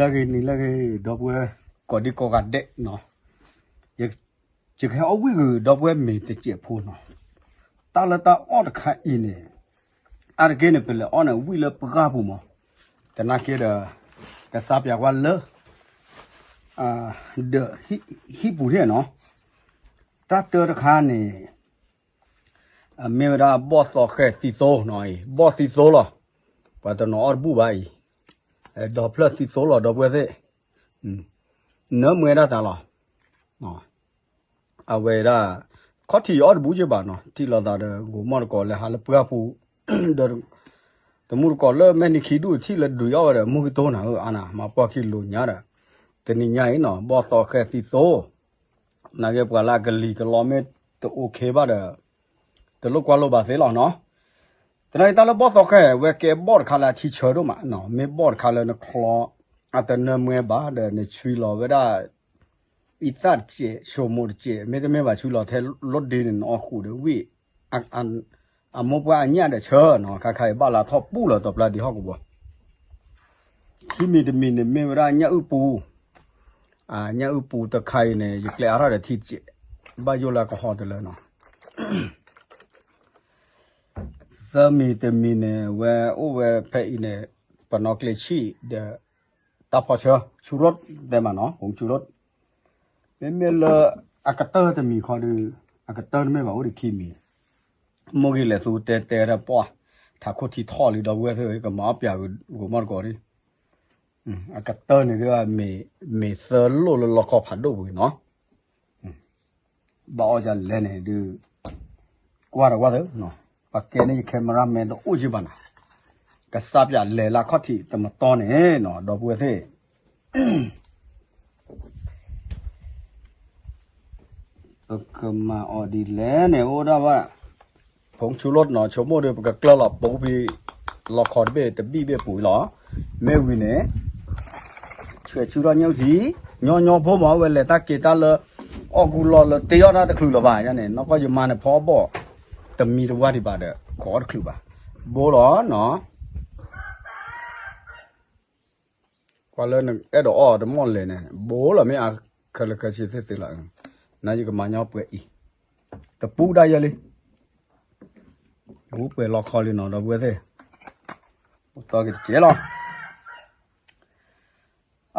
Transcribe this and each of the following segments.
လၢဂ့ၤနံၤလၢဂ့ၤ ဒီပုၢ်ဝဲၢ် ကိးဒံကိးဂၤဒဲးနီၤ, ယကဟဲအီၣ်ဝံၣ်ဂုာ်ဒီပုၢ်ဝဲၢ်မ့ၢ်တစဲးဖိနီၤ, တၢ်လၢတၢ်အီၣ်တခါအံၤန့ၣ် အါတက့ၢ်န့ၣ် ပလဲၤအီၣ်န့ၣ် ဝံၣ်လၢပှၢ်ပူၤမး, သနာ်က့ဒီး ကစၢ်ပျးကွၢ်လၢ ဒီး ဟံၣ်ပူၤန့ၣ်နီၤ, တၢ်တၢတခါန့ၣ် အမ့ၢ်ဝဲဒၣ်ဘီၣ်သီဃဲၤသံသိနီၤအံၤ ဘီၣ်သံသိလီၤ, ပှၤတနီၤအီၣ်တဘူၣ်ဘၣ်အံၤ, ဒီးဖျၢၣ်သံသိလီၤ ဒီပုၢ်ဝဲၢ်သ့ၣ်, နၢမွဲဒၣ်သးလီၤ, အဝဲဒၣ် ခီၣ်ထံးအီၣ်တဘူၣ်က့ဘၣ်နီၤ, ထံၣ်လိာ်သးဒီး ဂိၤမီၣ်တကိးလဲၤဟးလၢပှၢ်ပူၤ, ဒီး တမူတကိးလၢမဲာ်နံၤခံဒူၣ်ထံၣ်လၢဒုးအီၣ်ဝဲဒီး မူကံတိၢ်နၤဧၢအါနၤ မၤပှၢ်ခံလိၤညါဒီး, တနံၤညါအံၤနီၤ ဘီၣ်သီဃဲၤသံသိ နာ်က့ပှၤလၢအကလံၤကလီမ့ၢ်တအိၣ်ခ့ဘၣ်ဒီး တလိၣ်ကွၢ်လိာ်ဘၣ်သ့လီၤနီၤ, သနာ်က့တၢ်လၢဘီၣ်သီဃဲၤ ဝဲကဲဘီၣ်တခါလၢအထံဆၢဒိၣ်မးနီၤ, မ့ၢ်ဘီၣ်တခါလၢနချီ အတနၢမွဲဘၣ်ဒီး နဆွံလီၤဝဲဒၣ် အံသၣ်တစဲး ဆိမိၣ်တစဲး မ့တမ့ၢ်ဘၣ်ဆွံလီၤထဲလိၣ်ဒ့န့ၣ် နအီၣ်ဃုာ်ဒီးဝံၣ် အမိၢ်ပှၢ်အညၣ်ဒီးဆၢနီၤ, ခါခါအံၤဘၣ်လၢထီၣ်ပူၣ်လီၤ တီၤပျၢ်ဒံးဟီၣ်ကဝီၤ, ခံမံၤတမံၤန့ၣ်မ့ၢ်ဝဲဒၣ်ညၣ်အုၣ်ပူၤ, ညၣ်အုၣ်ပူၤတခါအံၤန့ၣ် ယကျဲအါထီၣ်ဒီးထံတစဲး, ဘၣ်ယိၣ်လၢကဟီတလၢနီၤ, သၢမံၤတမံၤန့ၣ် ဝဲအိၣ်ဝဲဖဲအံၤန့ၣ် ပနီၣ်ကျဲဆံၣ်ဒီး တၢ်ဖီၣ်ဆၢ ဆူရိၣ်တဲမးနီၤ ဖုံဆူရိၣ်, မ့မ့ၢ်လၢ အကတၢၢ်တမံၤခီဒီး အကတၢၢ်တမ့ၢ်ဘၣ်အိၣ်ဒီးခံမံၤ, မိၢ်ဂ့ၤလဲၤသူတဲတဲဒၣ်ပှၢ် ထးခိၣ်ထံထီၣ်လံဒီပုၢ်ဝဲၢ်သ့ၣ် ကမၤအီၣ်ပျးဂ့ၤဂိၤမီၣ်တကိးဒံး, အကတၢၢ်န့ၣ်ဒ်မ့ၢ်သၢလိၣ်လၢလီခီဖးဒိၣ်ပူၤနီၤ ဘၣ်အီၣ်ယၤလဲၣ်န့ၣ်ဒုး ကွၢ်ဒီးကွၢ်သၢ, ပှၤကဲန့ၣ်ယ camera man တအိၣ်ယံၤဘၣ်နၤ, ကစၢ်ပျးလဲၤလၢခီၣ်ထံးတမတီၢ်န့ၣ်နီၤ ဒီပုၢ်ဝဲၢ်သ့ၣ် ပကမၤအီၤဒ်လဲၣ်န့ၣ် အိၣ်ဒၣ်ဘၣ်, ဖုံဆူရိၣ်နီၤ ဆိကမိၣ်ဒီးပကကျၢၢ်လီၤပူၤဖဲ လီခီတဘ့ၣ်တဘံၣ်ဘ့ၣ်ပူၤလီၤ, မ့ၢ်ဝံၤန့ၣ် ဆှဲးဆူထီၣ်ညၣ်အုၣ်ထံ, ညီညီဖိမး ဝဲလဲၤတၢ်က့ၤတၢ်လၢ အီၣ်ကူလီၢ်လၢတ့အီၣ်တၢ်တချုးလၢၤဘၣ်ညါန့ၣ် နီၢ်ကီၢ်ယမါန့ၣ် ဖီအီၣ်ဘီၣ် တမံၤတဝါဒံးဘၣ်ဒီး ကအီၣ်တချုးဘၣ်, ဘိလီၤနီၤ ကွၢ်လၢနအဲၣ်ဒိးအီၣ်တမီၢ်လဲၣ်န့ၣ် ဘိလီၤမ့ၢ်အခဲလၢာ်ခဲဆ့သ့ၣ်သ့ၣ်လီၤ, နယကမၤညီပှဲၤအံၤ, တပူဒၣ်ယဲလံ, ပူပှဲၤလီခီလံနီၤ ဒီပုၢ်ဝဲၢ်သ့ၣ်, အိၣ်တီက့ၤတကဲလီၤ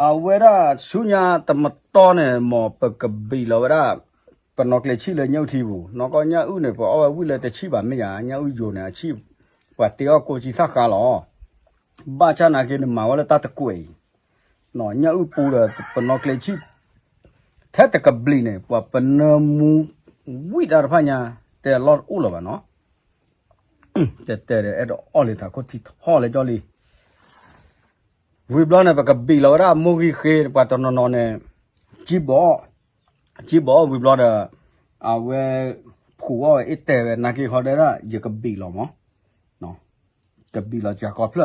အဝဲဒၣ်ဆူညါတမတီၢ်န့ၣ် မ်ပကဘံၣ်လီၤဝဲဒၣ် ပနီၣ်ကျဲဆံၣ်လၢညၣ်အုၣ်ထံပူၤ, နီၢ်ကီၢ်ညၣ်အုၣ်န့ၣ် ပအီၣ်ဝဲဝံၣ်လၢတဆံၣ်ဘၣ်မ့ၢ်ယါ, ညၣ်အုၣ်ယိၤန့ၣ် အဆံၣ် ပှၤတ့အီၣ်ကိးကံသၣ်ဃါလီၤ, ဘၣ်ဆၣ်နာ်က့န့ၣ် မၤဝဲလၢတၢ်တကွဲးအံၤ, ညၣ်အုၣ်ပူၤဒီး ပနီၣ်ကျဲဆံၣ် ထဲတကဘျံးန့ၣ် ပှၤပနၢမူဝံၣ်တၢ်တဖၣ်ညါ တဲအလီၢ်တအိၣ်လၢၤဘၣ်နီၤ, တဲတဲဒီး အဲၣ်ဒိးအီၣ်လံ ထးခိၣ်ထံထီၣ်လဲကၠီလံ ဝံၤဘျီန့ၣ် ပကဘံၣ်လီၤဝဲဒၣ်မိၢ်ဂံၢ်ဃ့ ပှၤတနီၤနီၤန့ၣ် ကံဘီ ကံဘီဝံၤဘျီဒီး အဝဲ ဖှူးအီၣ်ဝဲအ့ၣ်တဲဝဲ နာ်က့ၤခီဒဲဒၣ် ယကဘံၣ်လီၤမး ကဘံၣ်လီၤစှၤကီဖျၢၣ်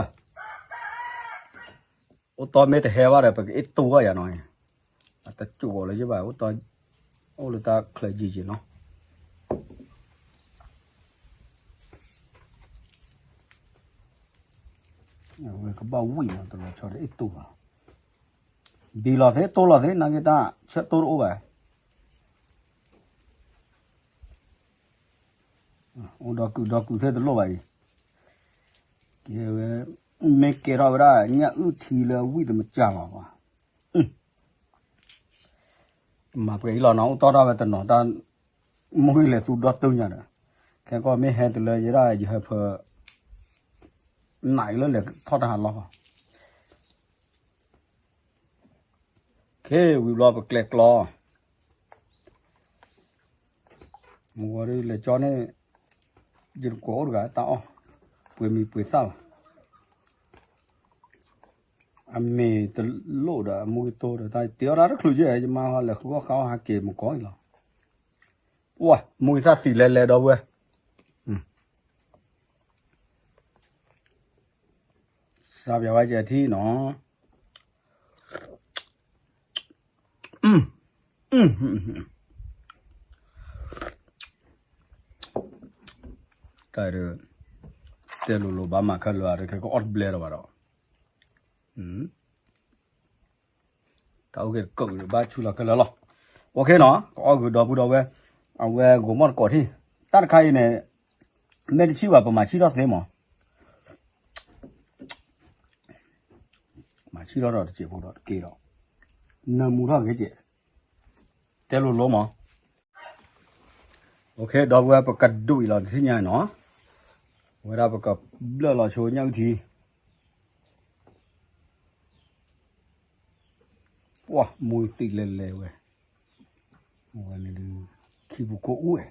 အိၣ်တီမ့ၢ်တဟဲဘၣ်ဒီး ပကအ့ၣ်တိၢ်ဘၣ်ယၤနီၤ, အတကိးလၢယဘၣ် အိၣ်တီ အိၣ်လၢတၢ်ချၢယံာ်ယံာ်နီၤ အဝဲကဘၣ်ဝံၣ်နီၤ တလီၤဆီဒီးအ့ၣ်တိၢ်ဘၣ်, ဘံၣ်လီၤသ့ တိၢ်လီၤသ့ နာ်က့ၤတၢ် ဆၢတိၢ်တအိၣ်ဘၣ်, အိၣ်ဒီကုာ်ဒီကုာ်သ့ၣ်တလိၣ်ဘၣ်အံၤ, ကဲဝဲ မ့ၢ်ကဲထီၣ်ဝဲဒၣ် ညၣ်အုၣ်ထံလၢဝံၣ်တမစၢ်လီၤဘၣ်, မၤပှဲၤအံၤလီၤနီၤ အိၣ်တီၢ်တၢ်ဝဲတနီၤတၢ် မိၢ်ဂံၢ်လဲၤသူဒီတၢ်ညါဒီး, ခဲကီၢ်မ့ၢ်ဟဲတုၤလၢယဲဒၣ်ယဟၢဖၢ နးအံၤလၢလဲၤထီၣ်တၢ်ဟးလီၢ်, ခ့ဝံၤဘျီပကျဲကျီ မဝီဒ်လဲၤကၠီန့ၣ် ယတကိးအိၣ်တဂၤတၢ်အီၣ် ပှ့ၤမံၤပှ့ၤသၣ်လီၤ, အမ့ၢ်တလိၣ်ဒီးအမိၢ်ဂံၢ်တိၢ်ဒီးတၢ်တ့အီၣ်တၢ်တချုးယဲ ယမါဟီလဲၤဃုအီၣ်ဃါအီၣ်ဟးက့ၤမကီအံၤလီၤ, ပှၤမိၢ်ဂံၢ်သၣ်သံလဲၤလဲၤဒီပုၢ်ဝဲၢ် စးပၠးဝဲကဲထံနီၤ, တၢ်ဒီး တဲလိၤလိၤဘၣ်မၤခဲလၢာ် တခဲကအီၣ်တဘျဲလီၤဘၣ်ဒီး, တၢ်အိၣ်က့ၤတကိးဒီးဘၣ်ဆူလီၤခဲလၢာ်လီၤ. အိၣ်ခ့နီၤ ကအီၣ်ဂုာ်ဒီပုၢ်ဒီဝဲၢ်, အဝဲဂိၤမီၣ်တကိးထံၣ်, တၢ်တခါအံၤန့ၣ် မ့ၢ်တဆံၣ်ဘၣ် ပမၤဆံၣ်ထီၣ်သ့မး, မၤဆံၣ်ထီၣ်ဒီးတစဲးဖိဒီးတက့ၢ်ဒီး, နၢမူထီၣ်ဂ့ၤကဲး, တဲလိၤလိၤမး. အိၣ်ခ့ ဒီပုၢ်ဝဲၢ် ပကဒူးအံၤလီၤတထံၣ်ညါနီၤ, ဝဲဒၣ်ပကဘျၢၣ်လီၤဆိညၣ်အုၣ်ထံ ပှၤမူသံးလဲၤလဲၤဝဲ, ဝဲန့ၣ်ဒုး ခံပူၤကိးအူဝဲ,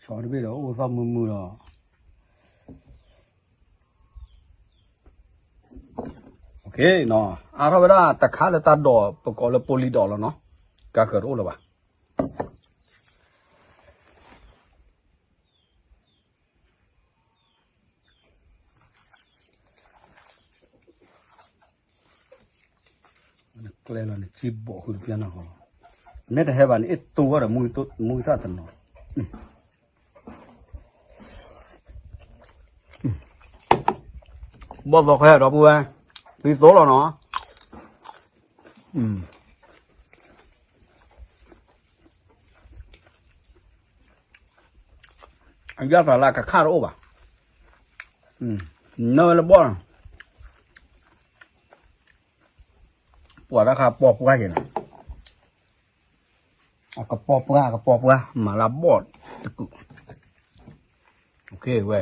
ဆီတဘ့ၣ်ဒီးအိၣ်သီၣ်မုာ်မုာ်ဒီး, အါထီၣ်ဝဲဒၣ်တခါလၢတၢ်ဒိး ပကိးလၢပိလံၤဒိးလီၤနီၤ, ကါဃၢၤတအိၣ်လၢၤဘၣ်. နကျဲလီၤနစံၣ်ဘိးဃုာ်တပျၢ်နီၢ်ဃီလီၤ, မ့ၢ်တဟဲဘၣ်န့ၣ် အ့ၣ်တူဝဲဒီး မူဂံၢ်သၣ်တနီၤ, ဘီၣ်သီခဲဒီပုၢ်ဝဲၢ်, သံသိလီၤနီၤ. အယၣ်သးလၢကခၣ်တအိၣ်ဘၣ်, နၢဝဲလၢဘီၣ်, ပှၤတၢ်ခါပီပှၢ်က့ၤနီၤ, အကပီပှၢ် အကပီပှၢ် မၤလၢဘီၣ်တကုး, ဝဲ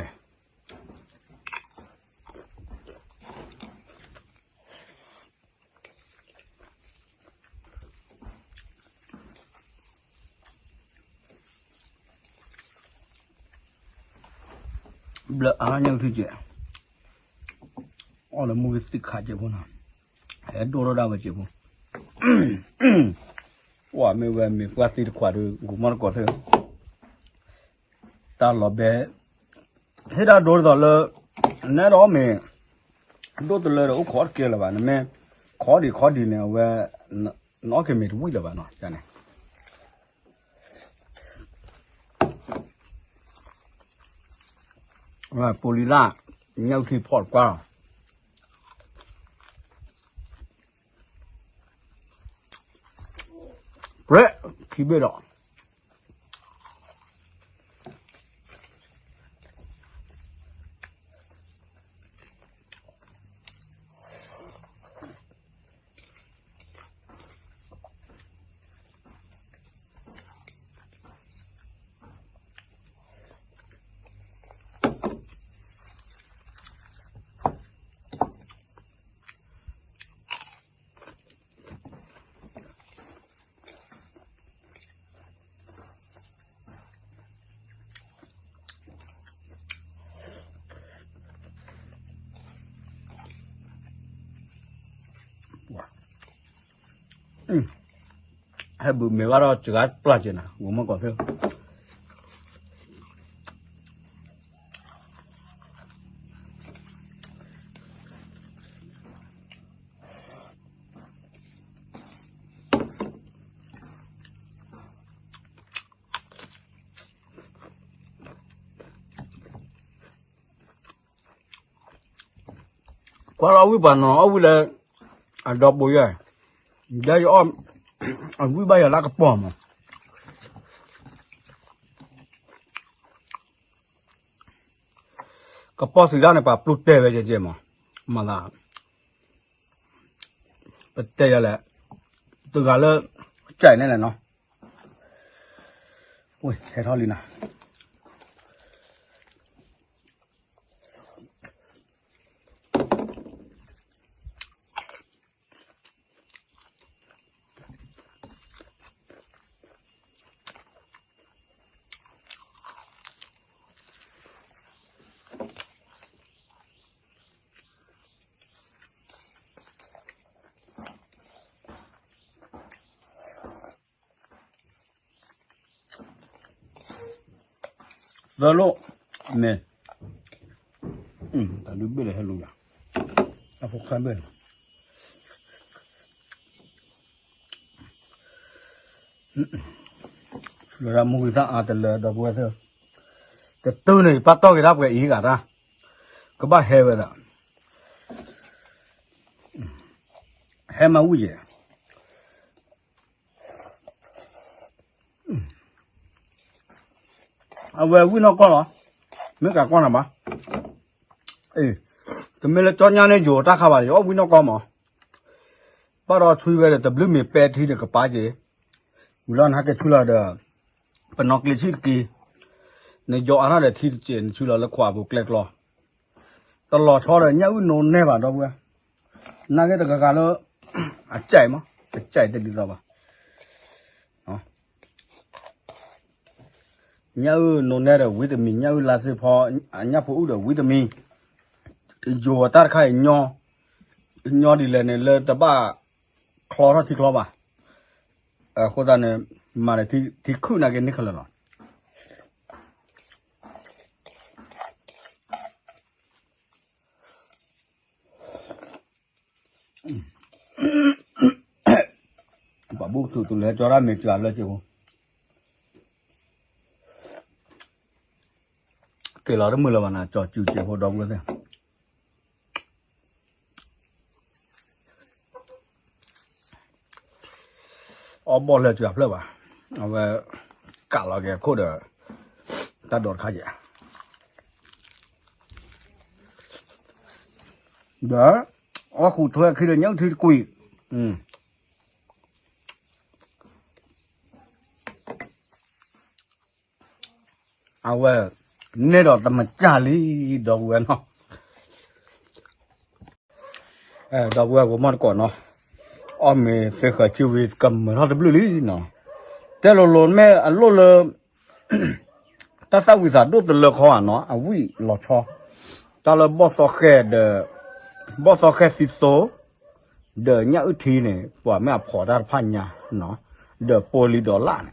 ဘျၢအါညၣ်အုၣ်ထံကဲး, အီၣ်လၢမူဂံၢ်သၣ်ခးကဲးဖိနီၤ, ဟဲဒိၣ်ထီၣ်ဒၣ်ဝဲကဲးဖိ, ပှၤမ့ၢ်ဝဲမ့ၢ်ပှၢ်သ့တခွးဒီး ဂိၤမီၣ်တကိးသ့ၣ် တၢ်လီၤဘဲ, ဟ့ၣ်တၢ်ဒိတသိးလၢ နဲဒိးမ့ၢ် ဒိၣ်တလၢဒီးအိၣ်ခိးတကဲလၢၤဘၣ်, နမ့ၢ်ခိးဒံးခိးဒံးန့ၣ် အဝဲ နအီၣ်က့ၤမ့ၤတဝံၣ်လၢၤဘၣ်နီၤန့ၣ်, ပိလံၤလၢ ညၣ်အုၣ်ထံဖီၣ်တကွၢ်လီၤ, ပြဲး ခံဘ့ၣ်ဒီး ဟဲဘုးမ့ၢ်ဘၣ်ဒီးစှၤပျၢ်က့ၤနၤ ဂိၤမီၣ်ကီးသ့ၣ် ကွၢ်လီၤဝံၣ်ပှၤနီၤ အီၣ်ဝံၣ်လၢ အဒီပုၢ်ယဲၢ်, ဒ်ယအီၣ် အဝံၣ်ဘၣ်ယၤလၢကပီၤမး, ကပီၤစံးဒၣ်န့ၣ် ပှၤပျူၢ်တဲဝဲကဲကဲမး, မၤသး ပတဲယၤလဲၣ်, တဂၤလၢ ကဲန့ၣ်လဲၣ်နီၤ, ဝဲ ဟဲထီၣ်လံနၤ သၢလိၣ် မ့ၢ် တၢ်ဒုးဘ့ၣ်လၢဟဲလူၤယၤ အဖိခွါဘ့ၣ် လၢဒၣ်မူဂံၢ်သၣ်အါတလၢဒီပုၢ်ဝဲၢ်သၢ တတုၤန့ၣ် ပာ်တီၢ်က့ၤဒၣ်ပှဲၤအံၤဂၤတၢ် ကဘၣ်ဟဲဝဲဒၣ် ဟဲမၤဝံၣ်ယဲၢ် အဝဲဝံၣ်နီၢ်ကီၢ်လီၤ. မ့ၢ်ကးကွၢ်နၤဘၣ်. အ့, တမ့ၢ်လၢကၠီညါန့ၣ်ယိၤတၢ်ခါဘၣ် ယအီၣ်ဝံၣ်နီၢ်ကီၢ်မး. ဘၣ်ဒီးဆွံဝဲဒီးတဘျုးမ့ၢ်ပဲထံန့ၣ်ကပၤက့ၤ, ဝံၤလီၤနဟဲက့ၤဆူလီၤဒီး, ပနီၢ်ကျ့ဆံၣ်တက့ၤ, နယီၤအါထီၣ်ဒီးထံတစဲး နဆူလီၤလၢခွးပူၤကျဲကျီ, တလီၤဆီဒီးညၣ်အုၣ်နိနဲဘၣ်ဒီပုၢ်ဝဲၢ်, နာ်က့တဂၤဂၤလၢ အစဲးမး, အစဲးတဒ်သိးဘၣ်. ညၣ်အုၣ်နိနဲဒီးဝံတမံၤ, ညၣ်အုၣ်လါစ့ဖီ, အညၣ်ဖိအုၣ်ဒီးဝံတမံၤ, ယိၤအတၢ်တခါအံၤ, ညီဒ်လဲၣ်န့ၣ် လၢတဘၣ်ချီထီၣ်ထံချီဘၣ်. အဃိသတးန့ၣ် မၤဒီးထံခုၣ်နာ်က့န့ၣ်ခဲလၢာ်လီၤ. ပှၤဘူၣ်ကထူးတူၤလဲၤကၠီတၢ်မ့ၢ်စှၤလၢစ့ဖိ, က့ၤလီၤတမုာ်လၢၤဘၣ်နၤ ကၠီစုစ့ဖိဒီပုၢ်ဝဲၢ်သ့ၣ် အီၣ်ဘီၣ်လၢစှၤဖျၢၣ်ဘၣ်, အဝဲ ကးလီၤက့ၤအခိၣ်ဒီး တၢ်ဒိးတခါယဲၢ်, ဒီး အီၣ်ဃုာ်ထွဲခံဒီးညၣ်အုၣ်ထံတကွံာ်, အဝဲ န့ၢ်ဒီးတမၤစၢ်လံ ဒီပုၢ်ဝဲၢ်နီၤ, ဒီပုၢ်ဝဲၢ်ဖိမီၢ်တကိးနီၤ, အီၣ်မ့ၤသ့ဃၢၤစုဝံၤကမၢၢ်ထီၣ်တဘျုးလံနီၤ, တဲလိၤလိၤမ့ၢ်အလိၣ်လၢ တၢ်သၣ်ဝံၤသးဒိၣ်တလၢခီဧါနီၤ အဝံၣ်လီၤဆီ, တၢ်လၢဘီၣ်သီဃဲဒီး ဘီၣ်သီဃဲသံသိ ဒီးညၣ်အုၣ်ထံန့ၣ် ပှၤမ့ၢ်အဖီၣ်တၢ်တဖၣ်ညါနီၤ, ဒီးပီလံဒီးလၣ်န့ၣ်,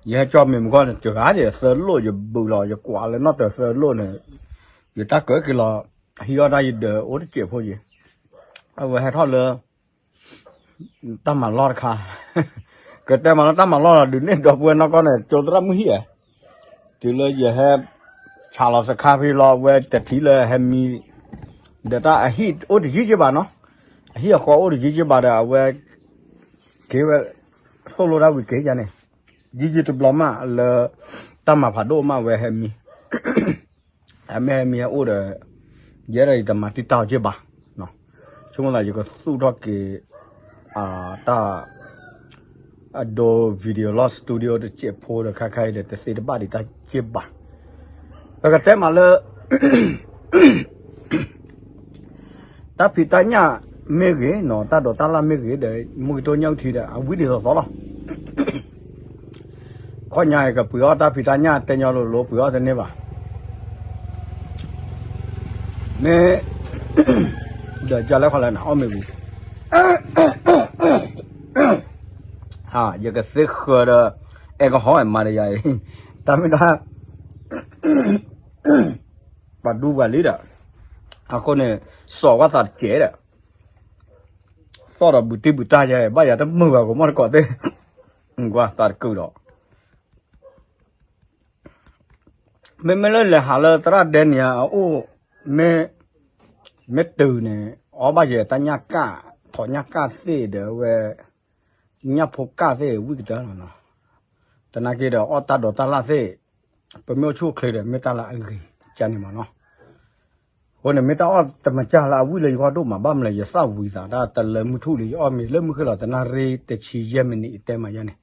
ယဟဲကၠီမ့ၤမုၢ်ဂီၢ်န့ၣ် တဂၤဒ်သၢလိၣ်ယဘုးလီၤ ယကွၢ်လၢနီၣ်တၢၤသၢလိၣ်န့ၣ်, ယတၢ်ကၢက့ၤလီၤ, ဟံးအီၣ်တၢ်ယဒၢးအိၣ်တစဲးဖိယံၤ, အဝဲဟဲထီၣ်လၢ တၢ်မၤလီၢ်တခါ, ကတဲမၤလီၢ်တၢ်မၤလီၢ်လီၤ ဒုးန့ၢ်ဒီပုၢ်ဝဲၢ်နီၢ်ကီၢ်န့ၣ် ကၠိသရၣ်မုၣ်ဟံၣ်ဧါ, တုၤလၢယဟဲ ဆးလီၤစခါဖဲလီၤ အဝဲတထံၣ်လၢဟဲမံ, ဒီးတၢ်အဟံၣ်အိၣ်တယုၢ်က့ဘၣ်နီၤ, အဟံၣ်အဃီအိၣ်တယုၢ်က့ဘၣ်ဒီး အဝဲ က့ၤဝဲ သိၣ်လိတၢ်ဝံၤက့ၤယါန့ၣ်, ယုၢ်ယုၢ်တဘျီမးလၢ တၢ်မၤဖးဒိၣ်မးဝဲဟဲမံ အမ့ၢ်ဟဲမံဟဲအိၣ်ဒီး ယဲဒၣ်ယတမၤတံာ်တာ်အီၤက့ဘၣ်, ဆိကမိၣ်သးယကသူၣ်ထီၣ်က့ၤ တၢ် အဒိ video လီၢ် studio တစဲးဖိဒီး ခါခါအံၤဒီး တသ့တဘၣ်ဒံးတၢ်က့ဘၣ်, ပကတဲမးလၢ တၢ်ဖံးတၢ်ညၣ်မ့ၢ်ဂ့ၤနီၤ တၢ်ဒိးတၢ်လၣ်မ့ၢ်ဂ့ၤဒီး မူကတိၢ်ညၣ်အုၣ်ထံဒီး အဝံၣ်ဒ်သိးသိးလီၤ. ခီညါအံၤကပှ့ၤအီၣ်တၢ်ဖံးတၢ်ညၣ်တဲညီလိၤလိၤ ပှ့ၤအီၣ်တန့ၢ်ဘၣ်. မ့ၢ် ဒီးကလဲၤခီလဲၤနၤ အီၣ်မ့ၤဝံၤ ယကသ့ဃၢၤဒီး အဲကဟီမၤဒီးယၤအံၤ တၢ်မ့ၢ်ဒၣ် ပှၤဒူပှၤလံဒီး အဃိန့ၣ် စီၤဝဲသးတကဲးဒီး သီၣ်ဒီးဘုးတံၢ်ဘုးတၢ်ယဲ ဘၣ်ယၤတမုာ်ဘၣ် ကမီၣ်တကိးသ့ၣ် ကွၢ်သးတကုာ်ဒီး မ့မ့ၢ်လၢလဲၤဟးလၢသရၣ်ဒဲန့ၣ် အအိၣ် မ့ၢ် မ့ၢ်တုၤန့ၣ် အီၣ်ဘၣ်ယဲတၢ်ညၣ်ကၣ် ထိးညၣ်ကၣ်သ့ၣ်ဒီးဝဲ ညၣ်ဖိကၣ်သ့ၣ်ဝံၣ်ကတၢၢ်လီၤနီၤ. တနာ်က့ဒီးအီၣ်တၢ်ဒိးတၢ်လၣ်သ့ၣ် ပမ့ၢ်အိၣ်ဆူၣ်အိၣ်ချ့ဒီး မ့ၢ်တၢ်လၢအဂ့ၤကန့ၣ်မးနီၤ. အဃိန့ၣ် မ့ၢ်တၢ်အီၣ်တမၤစၢ်လၢအဝံၣ်လၢယဂီၢ်ဒိၣ်မး ဘၣ်မနုၤလဲၣ် ယသၣ်ဝံၤသးတၢ်တလၢမုၢ်ထူၣ်လံ ယအီၣ်မ့ၤလၢမုၢ်ဃ့လီၤ တနၣ်ရ့တဆံယဲၢ်မံးနံး ယတဲမးယဲန့ၣ်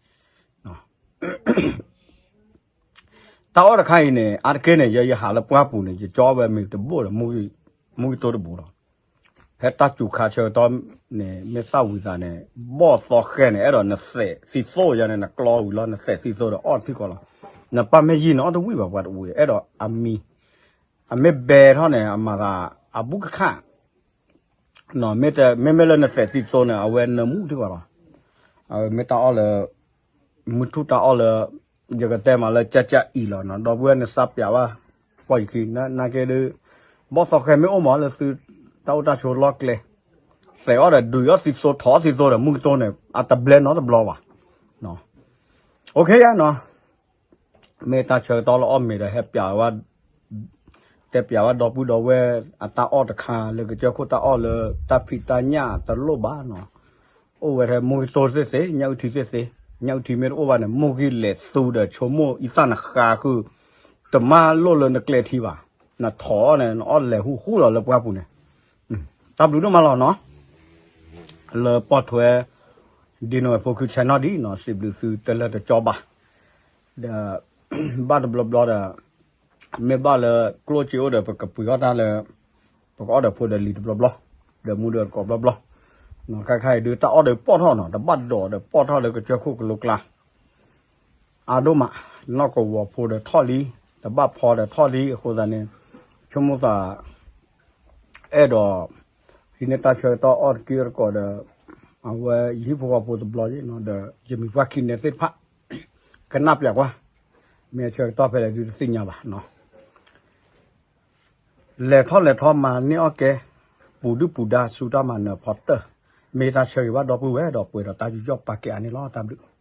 တၢ်အီၣ်တခါအံၤန့ၣ် အါတက့ၢ်န့ၣ် ယ ယဟးလၢပှၢ်ပူၤန့ၣ် ယကၠီဝဲမ့ၤတဘိၣ်ဒီး မူကတိၢ်တဘိၣ်လီၤ. ဖဲတၢ်စူၤခါဆၢကတီၢ်န့ၣ် မ့ၢ်သၣ်ဝံၤသးန့ၣ် ဘီၣ်သီဃဲန့ၣ် အဲၣ်ဒိးနသဲးသံသိယါန့ၣ် နကျီဝံၤလီၤ နသဲးသံသိဒီးအီၣ်ထံကီးလီၤ. နပၢ်မ့ၢ်ယံၤန့ၣ် အီၣ်တဝံၣ်ဘၣ် ပှၤတဝံၣ် အဲၣ်ဒိးအမံ အမ့ၢ်ဘဲထီၣ်န့ၣ် အမၤသး အဘူးကခၣ် မ့မ့ၢ်လၢနသဲးသံသိန့ၣ် အဝဲနၢမူထံကီးလီၤ. အဝဲမ့ၢ်တၢ်အီၣ်လၢ မုၢ်ထူၣ်တၢ်အီၣ်လၢ ယကတဲမးလၢကၠၢ်ကၠၢ်အံၤလီၤနီၤ ဒီပုၢ်ဝဲၢ်နသးပျးဘၣ် ပှၤယခံ နာ်က့ဒုး ဘီၣ်သီဃဲမ့ၢ်အိၣ်မးလၢသု တၢ်အိၣ်တၢ်ဆိးလီၢ်ကျဲ သဲးအီၣ်ဒီးဒုးအီၣ်သံသိ ထိးအီၣ်သံသိဒီး မုၢ်ကတိၢ်န့ၣ် အတဘျဲနီတဘျီဘၣ်. အိၣ်ခ့ယါနီၤ မ့ၢ်တၢ်ဆၢကတီၢ်လၢအီၣ်မ့ၤဒီးဟဲပျးဝဲ တ တဲပျးဝဲဒီပုၢ်ဒီဝဲၢ်အတၢ်အီၣ်တခါလၢကစၢၢ်ခိၣ်တၢ်အီၣ်လၢတၢ်ဖံးတၢ်ညၣ်တလိၣ်ဘၣ်နီၤ, အိၣ်ဝဲထဲမိၢ်ဂံၢ်တိၢ်သ့ၣ်သ့, ညၣ်အုၣ်ထံသ့ၣ်သ့, ညၣ်အုၣ်ထံမ့ၢ်တအိၣ်ဘၣ်န့ၣ် မိၢ်ဂံၢ်လဲၤသူဒီးဆိကမိၣ်အံသၣ်နဃါဃုာ်, တမၢလိၣ်လၢနကျဲထံဘၣ်, နထိးအီၤန့ၣ် နအီၣ်လဲၤဟူဃူလီၤလၢပှၢ်ပူၤန့ၣ်, တၢ်ဘျုးဒိၣ်မးလီၤနီၤ, လၢပိာ်ထွဲ ဒ်နီၢ်ဝဲဖိခု channel ဒ်နီၤ စံးဘျုးသုတလၢတကၠီဘၣ်, ဒီး ဘၣ်တဘျီဘျီဒီး မ့ၢ်ဘၣ်လၢကျိၣ်စ့အိၣ်ဒီး ပကပှ့ၤအီၣ်တၢ်လၢ ပကအီၣ်ဒီးဖိဒီးလံၤတဘျီဘျီ, ဒီးမူဒီးတကိးဘျီဘျီ, ခါခါအံၤဒုးတၢ်အီၣ်ဒီးပီၣ်ထီၣ်နီၤ, တဘၣ်ဒိးဒီးပီၣ်ထီၣ်လၢကစၢၢ်ခိၣ်ကလိကျါ အါဒိၣ်မး, နီၢ်ကဝီၤဖိဒီးထီၣ်လံ, တဘၣ်ဖီဒီးထီၣ်လံ, အဃိသတးန့ၣ် ဆိကမိၣ်သး အဲၣ်ဒိး ဟံးန့ၢ်တၢ်ဆၢကတီၢ်အီၣ်တက့ၢ်တကိးဒီး အဝဲယဟံၣ်ဖိဃီဖိတဘျီ, ဒီးယမံၤပှၢ်ခံနဲသ့ၣ်တဖၣ် ကနၣ်ပျးကွၢ်, မ့ၢ်အဆၢကတီၢ်ဖဲလဲၣ်ဒုးတသ့ၣ်ညါဘၣ်နီၤ, လဲၤထီၣ်လဲၤထီမၤန့ၢ်အီၣ်ကဲ, ပူၤဒုၣ်ပူၤဒါဆူတၢ်မၤနၢၤဖီတၢၢ်, မ့ၢ်တၢ်ဆၢဂ့ၤဘၣ်ဒီပုၢ်ဝဲၢ်ဒီးပှဲၤဒီးတၢ်ယူးယီၣ်ပာ်ကဲအါန့ၣ်လီၤ, တၢ်ဘျုး